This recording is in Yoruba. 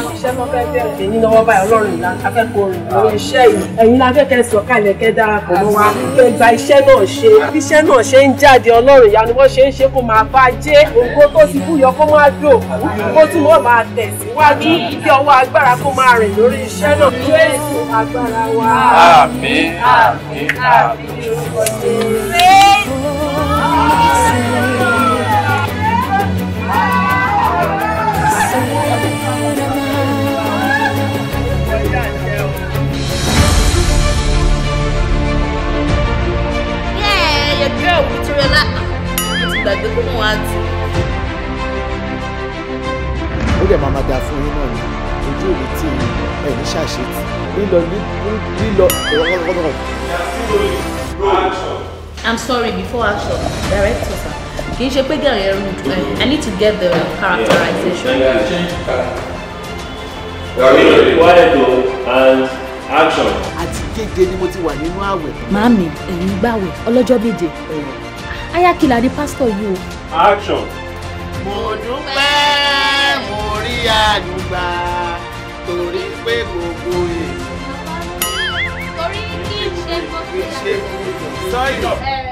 Iṣẹ́ tó fẹ́ bẹ̀rẹ̀ èyí lọ́wọ́ báyìí Ọlọ́run ìlà afẹ́kọ̀ọ́ rìn lórí iṣẹ́ yìí. Ẹ̀yin la fẹ́ kẹ́ sọ̀kalẹ̀ kẹ́ darapọ̀ mọ́ wa kẹ́ gba iṣẹ́ náà ṣe. Bí iṣẹ́ náà ṣe ń jáde Ọlọ́run ìyanu wọ́n ṣe ń ṣe kó máa bá jẹ́. Ògo tó ti búyọ kó máa dòkú kó túbọ̀ máa tẹ̀síwájú kí ọwọ́ agbára kó máa rìn lórí iṣẹ́ náà. Jésù agbára wa. Àmín, àmín, àmín. Ní orúkọ Jésù. Yeah, your girl Victoria. Mo ti gbàgbé kó mọ̀ wá tì. Ó dẹ̀ máa da fún yín náà ni ojú òní tí ẹ̀ ní ṣàṣetì lílọ lílọ. I'm sorry, before action, director sir. Kì í ṣe pé gẹ̀rẹ́ rude. I need to get the characterization. Quiet o and action. Àti kéde ni mo ti wà nínú àwẹ̀. Màámi, ẹ̀yin gbàwẹ̀ ọlọ́jọ́ méje. Ayákìlá ni pásítọ̀ yìí o. Action. Mo dúpẹ́ mo rí àdúgbà torí pé gbogbo ẹ̀. Torí kì í ṣe gbogbo Sorry.